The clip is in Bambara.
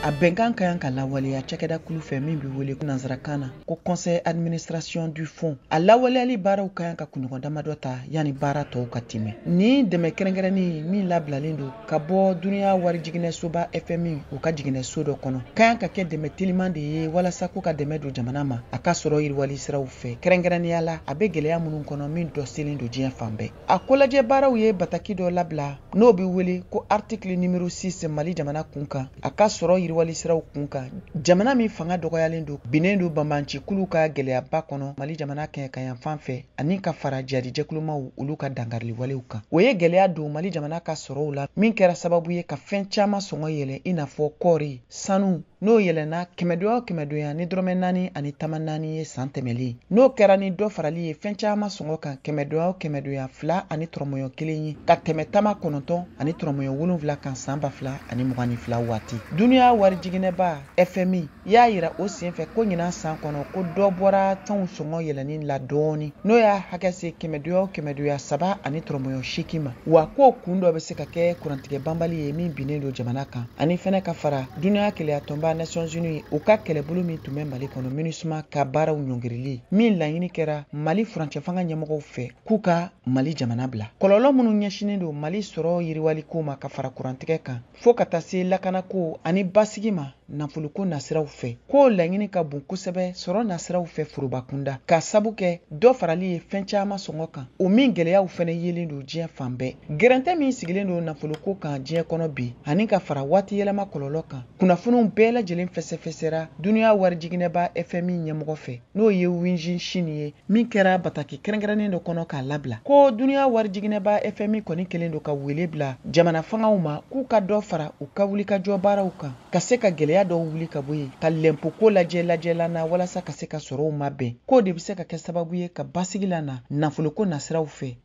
A bɛnkan ka kan ka lawaleya cakɛda kulu fɛ min bɛ wele nansarakan na ko Conseil administration du fonds. A lawaleyali baaraw ka kan ka kunɲɔgɔn damadɔ ta yanni baara tɔw ka tɛmɛ. Nin dɛmɛ kɛrɛnkɛrɛnnen min labilalen don ka bɔ duniya warijiginɛsoba FMI u ka jiginɛso dɔ kɔnɔ, ka kan ka kɛ dɛmɛ teliman de ye walasa ko ka dɛmɛ don jamana ma a ka sɔrɔ yiriwali siraw fɛ, kɛrɛnkɛrɛnnenya la a bɛ gɛlɛya minnu kɔnɔ min dɔ selen don diɲɛ fan bɛɛ. A kolajɛ baaraw ye bataki dɔ labila n'o bɛ wele ko article numéro 6 Mali jamana kun kan, a ka sɔrɔ yiriwali siraw kun kan. Jamana min fanga dɔgɔyalen don, binnen don banbancikulu ka gɛlɛyaba kɔnɔ Mali jamana kɛɲɛkayanfan fɛ ani ka fara jihadijɛkulumaw olu ka dankariliwalew kan. O ye gɛlɛya don Mali jamana ka sɔrɔw la min kɛra sababu ye ka fɛn caman sɔngɔ yɛlɛ, i n'a fɔ kɔɔri, sanu, n'o yɛlɛnna kɛmɛdonya o kɛmɛdonya ni dɔrɔmɛ 4 ani tama 4 ye san tɛmɛlen. N'o kɛra ni dɔ farali ye fɛn caman sɔngɔ kan kɛmɛdonya o kɛmɛdonya 2 ani tɔrɔmɔɲɔ 1 ye ka tɛmɛ tama 9 ani tɔrɔmɔɲɔ 7 kan san 2022 waati. Duniya warijiginɛba FMI y'a yira o senfɛ ko ɲinan san kɔnɔ ko dɔ bɔra fɛnw sɔngɔ yɛlɛnni la dɔɔni, n'o y'a hakɛ se kɛmɛdonya o kɛmɛdonya 3 ani tɔrɔmɔɲɔ 8 ma. Wa k'o kun dɔ bɛ se ka kɛ kurantigɛ banbali ye min binnen don jamana kan, ani fɛnɛ ka fara duniya keleya tɔnba Nations Unies u ka kɛlɛbolo min tun bɛ Mali kɔnɔ MINUSMA ka baaraw ɲɔngirili min laɲini kɛra Mali furancɛ fanga ɲɛmɔgɔw fɛ k'u ka Mali jamana bila. Kɔlɔlɔ minnu ɲɛsinnen don Mali sɔrɔ yiriwaliko ma ka fara kurantigɛ kan fo ka taa se lakanako ani basigi ma nafoloko nasiraw fɛ, k'o laɲini ka bon kosɛbɛ sɔrɔ nasiraw fɛ foroba kunda, ka sabu kɛ dɔ farali ye fɛn caman sɔngɔ kan, o min gɛlɛyaw fɛnɛ yelen don diɲɛ fan bɛɛ. Gɛrɛntɛ min sigilen don nafoloko kan diɲɛ kɔnɔ bi ani ka fara waati yɛlɛma kɔlɔlɔ kan, kunnafoniw bɛɛ lajɛlen fɛsɛfɛsɛra duniya warijiginɛba FMI ɲɛmɔgɔ fɛ, n'o ye Winjin Shin ye, min kɛra bataki kɛrɛnkɛrɛnnen dɔ kɔnɔ k'a labila ko duniya warijiginɛba FMI kɔni kɛlen don ka wele bila jamana fangaw ma k'u ka dɔ fara u ka wulikajɔ baaraw kan ka se ka gɛlɛya dɔw wuli ka bɔ yen, ka lɛnpoko lajɛ lajɛlan na walasa ka se ka sɔrɔw mabɛn, k'o de bɛ se ka kɛ sababu ye ka basigi lana nafoloko nasiraw fɛ.